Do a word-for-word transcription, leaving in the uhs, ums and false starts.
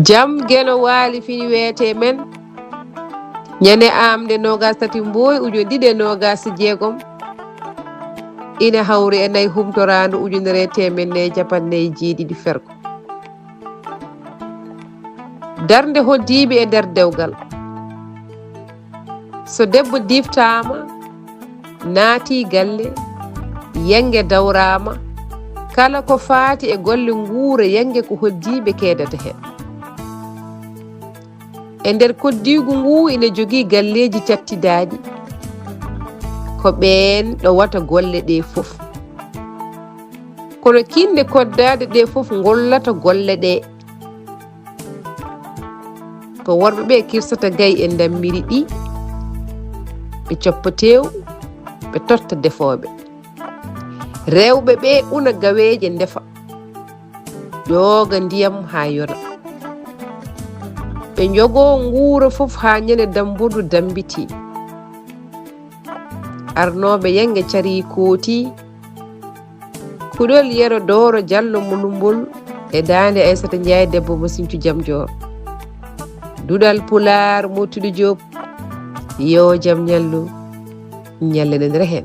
Jam Geno Waali fini weete men, ñande aamnde noogas tati Mbooy ujunere ɗiɗi e noogas e jeegom, ina hawri e nayi humtoraandu ujunere e teemedde nayi e capanɗe nayi e jeeɗiɗi fergo. Darnde hoɗdiiɓe e nder dewgal. So debbo diftaama, naati galle, yannge dawraama, kala ko faati e golle nguura yannge ko hoɗdiiɓe keedata heen. E nder koddiigu ngu ina jogii galleeji cattidaaɗi, ko ɓeen ɗowata golle ɗee fof. Kono kinɗe koddaaɗe ɗee fof ngollata golle ɗee. Ko worɓe ɓe kirsata gayi e ndammiri ɗi, ɓe coppa teew, ɓe totta defooɓe. Rewɓe ɓe una gaweeje ndefa, ƴooga ndiyam haa yona. Ɓe njogoo nguura fof haa ñande dammburdu dammbitii. Arnooɓe yannge carii kootii, kuɗol Yero Dooro Jallo mo Lumbol e daande Aysata Njaay debbo mo Sinthiou Jam Joor. Duɗal Pulaar Mottuɗo Joob, yo jam ñallu, ñallanondiren heen.